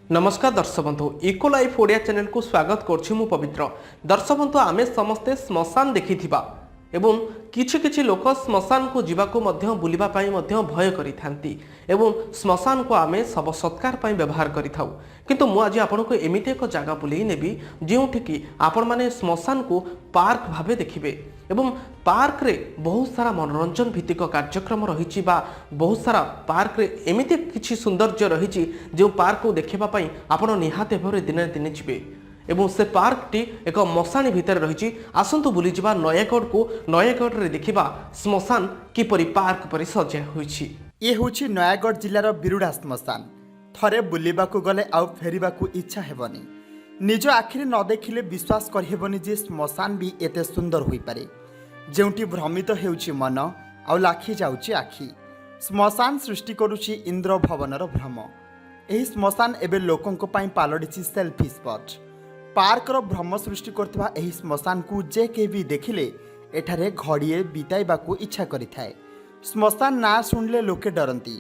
ନମସ୍କାର ଦର୍ଶକ ବନ୍ଧୁ, ଇକୋ ଲାଇଫ୍ ଓଡ଼ିଆ ଚ୍ୟାନେଲକୁ ସ୍ୱାଗତ କରୁଛି ମୁଁ ପବିତ୍ର। ଦର୍ଶକ ବନ୍ଧୁ, ଆମେ ସମସ୍ତେ ଶ୍ମଶାନ ଦେଖିଥିବା ଏବଂ କିଛି କିଛି ଲୋକ ଶ୍ମଶାନକୁ ଯିବାକୁ ମଧ୍ୟ, ବୁଲିବା ପାଇଁ ମଧ୍ୟ ଭୟ କରିଥାନ୍ତି ଏବଂ ଶ୍ମଶାନକୁ ଆମେ ଶବ ସତ୍କାର ପାଇଁ ବ୍ୟବହାର କରିଥାଉ। କିନ୍ତୁ ମୁଁ ଆଜି ଆପଣଙ୍କୁ ଏମିତି ଏକ ଜାଗା ବୁଲେଇ ନେବି, ଯେଉଁଠିକି ଆପଣମାନେ ଶ୍ମଶାନକୁ ପାର୍କ ଭାବେ ଦେଖିବେ ଏବଂ ପାର୍କରେ ବହୁତ ସାରା ମନୋରଞ୍ଜନ ଭିତ୍ତିକ କାର୍ଯ୍ୟକ୍ରମ ରହିଛି ବା ବହୁତ ସାରା ପାର୍କରେ ଏମିତି କିଛି ସୌନ୍ଦର୍ଯ୍ୟ ରହିଛି, ଯେଉଁ ପାର୍କକୁ ଦେଖିବା ପାଇଁ ଆପଣ ନିହାତି ଭାବରେ ଦିନେ ନା ଦିନେ ଯିବେ ଏବଂ ସେ ପାର୍କଟି ଏକ ମଶାଣି ଭିତରେ ରହିଛି। ଆସନ୍ତୁ ବୁଲିଯିବା ନୟାଗଡ଼କୁ। ନୟାଗଡ଼ରେ ଦେଖିବା ଶ୍ମଶାନ କିପରି ପାର୍କ ପରି ସଜା ହୋଇଛି। ଇଏ ହେଉଛି ନୟାଗଡ଼ ଜିଲ୍ଲାର ବିରୁଡ଼ା ଶ୍ମଶାନ। ଥରେ ବୁଲିବାକୁ ଗଲେ ଆଉ ଫେରିବାକୁ ଇଚ୍ଛା ହେବନି। ନିଜ ଆଖିରେ ନ ଦେଖିଲେ ବିଶ୍ୱାସ କରିହେବନି ଯେ ଶ୍ମଶାନ ବି ଏତେ ସୁନ୍ଦର ହୋଇପାରେ, ଯେଉଁଠି ଭ୍ରମିତ ହେଉଛି ମନ ଆଉ ଲାଖି ଯାଉଛି ଆଖି। ଶ୍ମଶାନ ସୃଷ୍ଟି କରୁଛି ଇନ୍ଦ୍ରଭବନର ଭ୍ରମ। ଏହି ଶ୍ମଶାନ ଏବେ ଲୋକଙ୍କ ପାଇଁ ପାଲଟିଛି ସେଲ୍ଫି ସ୍ପଟ୍। ପାର୍କର ଭ୍ରମ ସୃଷ୍ଟି କରୁଥିବା ଏହି ଶ୍ମଶାନକୁ ଯେ କେହି ବି ଦେଖିଲେ ଏଠାରେ ଘଡ଼ିଏ ବିତାଇବାକୁ ଇଚ୍ଛା କରିଥାଏ। ଶ୍ମଶାନ ନାଁ ଶୁଣିଲେ ଲୋକେ ଡରନ୍ତି।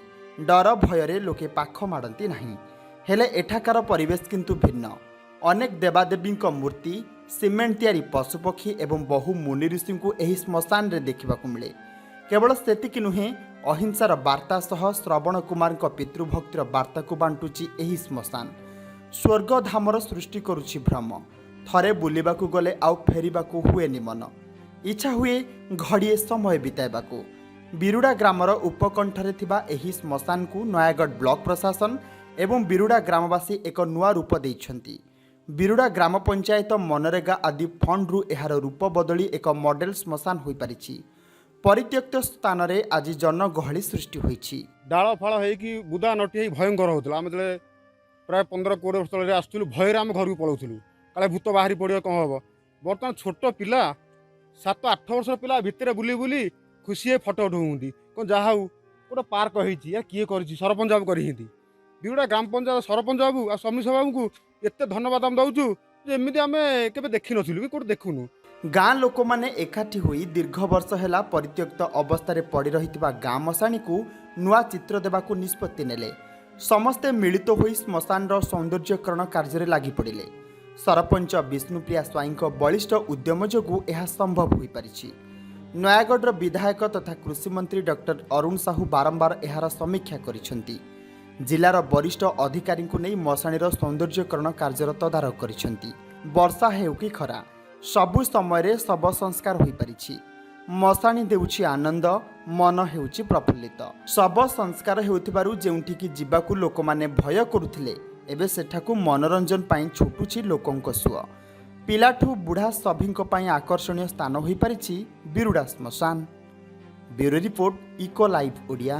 ଡର ଭୟରେ ଲୋକେ ପାଖ ମାଡ଼ନ୍ତି ନାହିଁ। ହେଲେ ଏଠାକାର ପରିବେଶ କିନ୍ତୁ ଭିନ୍ନ। ଅନେକ ଦେବାଦେବୀଙ୍କ ମୂର୍ତ୍ତି, ସିମେଣ୍ଟ ତିଆରି ପଶୁପକ୍ଷୀ ଏବଂ ବହୁ ମୁନି ଋଷିଙ୍କୁ ଏହି ଶ୍ମଶାନରେ ଦେଖିବାକୁ ମିଳେ। କେବଳ ସେତିକି ନୁହେଁ, ଅହିଂସାର ବାର୍ତ୍ତା ସହ ଶ୍ରବଣ କୁମାରଙ୍କ ପିତୃଭକ୍ତିର ବାର୍ତ୍ତାକୁ ବାଣ୍ଟୁଛି ଏହି ଶ୍ମଶାନ। ସ୍ୱର୍ଗଧାମର ସୃଷ୍ଟି କରୁଛି ଭ୍ରମ। ଥରେ ବୁଲିବାକୁ ଗଲେ ଆଉ ଫେରିବାକୁ ହୁଏନି ମନ। ଇଚ୍ଛା ହୁଏ ଘଡ଼ିଏ ସମୟ ବିତାଇବାକୁ। ବିରୁଡ଼ା ଗ୍ରାମର ଉପକଣ୍ଠରେ ଥିବା ଏହି ଶ୍ମଶାନକୁ ନୟାଗଡ଼ ବ୍ଲକ ପ୍ରଶାସନ ଏବଂ ବିରୁଡ଼ା ଗ୍ରାମବାସୀ ଏକ ନୂଆ ରୂପ ଦେଇଛନ୍ତି। ବିରୁଡ଼ା ଗ୍ରାମ ପଞ୍ଚାୟତ, ମନରେଗା ଆଦି ଫଣ୍ଡରୁ ଏହାର ରୂପ ବଦଳି ଏକ ମଡେଲ ଶ୍ମଶାନ ହୋଇପାରିଛି। ପରିତ୍ୟକ୍ତ ସ୍ଥାନରେ ଆଜି ଜନଗହଳି ସୃଷ୍ଟି ହୋଇଛି। ଡାଳ ଫାଳ ହେଇକି, ବୁଦା ନଟି ହେଇ ଭୟଙ୍କର ହେଉଥିଲା। ଆମେ ଯେତେବେଳେ ପ୍ରାୟ 15-20 ବର୍ଷ ତଳରେ ଆସୁଥିଲୁ, ଭୟରେ ଆମେ ଘରକୁ ପଳାଉଥିଲୁ, କାଳେ ଭୂତ ବାହାରି ପଡ଼ିବ, କ'ଣ ହେବ। ବର୍ତ୍ତମାନ ଛୋଟ ପିଲା, 7-8 ବର୍ଷର ପିଲା ଭିତରେ ବୁଲି ବୁଲି ଖୁସି ହେଇ ଫଟୋ ଉଠଉଛନ୍ତି। କ'ଣ ଯାହା ହଉ, ଗୋଟେ ପାର୍କ ହେଇଛି। ୟା କିଏ କରିଛି? ସରପଞ୍ଚ ବାବୁ କରିଛନ୍ତି। ବିରୁଡ଼ା ଗ୍ରାମ ପଞ୍ଚାୟତ ସରପଞ୍ଚ ବାବୁ ଆଉ ସମିଶ ବାବୁଙ୍କୁ ଏତେ ଧନ୍ୟବାଦ ଆମେ ଦେଉଛୁ ଯେ ଏମିତି ଆମେ କେବେ ଦେଖିନଥିଲୁ କି କେଉଁଠି ଦେଖୁନୁ। ଗାଁ ଲୋକମାନେ ଏକାଠି ହୋଇ ଦୀର୍ଘ ବର୍ଷ ହେଲା ପରିତ୍ୟକ୍ତ ଅବସ୍ଥାରେ ପଡ଼ି ରହିଥିବା ଗାଁ ମଶାଣିକୁ ନୂଆ ଚିତ୍ର ଦେବାକୁ ନିଷ୍ପତ୍ତି ନେଲେ। ସମସ୍ତେ ମିଳିତ ହୋଇ ଶ୍ମଶାନର ସୌନ୍ଦର୍ଯ୍ୟକରଣ କାର୍ଯ୍ୟରେ ଲାଗି ପଡ଼ିଲେ। ସରପଞ୍ଚ ବିଷ୍ଣୁପ୍ରିୟା ସ୍ୱାଇଁଙ୍କ ବଳିଷ୍ଠ ଉଦ୍ୟମ ଯୋଗୁଁ ଏହା ସମ୍ଭବ ହୋଇପାରିଛି। ନୟାଗଡ଼ର ବିଧାୟକ ତଥା କୃଷିମନ୍ତ୍ରୀ ଡକ୍ଟର ଅରୁଣ ସାହୁ ବାରମ୍ବାର ଏହାର ସମୀକ୍ଷା କରିଛନ୍ତି। ଜିଲ୍ଲାର ବରିଷ୍ଠ ଅଧିକାରୀଙ୍କୁ ନେଇ ମଶାଣିର ସୌନ୍ଦର୍ଯ୍ୟକରଣ କାର୍ଯ୍ୟର ତଦାରଖ କରିଛନ୍ତି। ବର୍ଷା ହେଉ କି ଖରା, ସବୁ ସମୟରେ ଶବ ସଂସ୍କାର ହୋଇପାରିଛି। ମଶାଣି ଦେଉଛି ଆନନ୍ଦ, ମନ ହେଉଛି ପ୍ରଫୁଲ୍ଲିତ। ଶବ ସଂସ୍କାର ହେଉଥିବାରୁ ଯେଉଁଠିକି ଯିବାକୁ ଲୋକମାନେ ଭୟ କରୁଥିଲେ, ଏବେ ସେଠାକୁ ମନୋରଞ୍ଜନ ପାଇଁ ଛୁଟୁଛି ଲୋକଙ୍କ ସୁଅ। ପିଲାଠୁ ବୁଢ଼ା ସଭିଙ୍କ ପାଇଁ ଆକର୍ଷଣୀୟ ସ୍ଥାନ ହୋଇପାରିଛି ବିରୁଡ଼ା ଶ୍ମଶାନ। Bureau report, eco live Odia.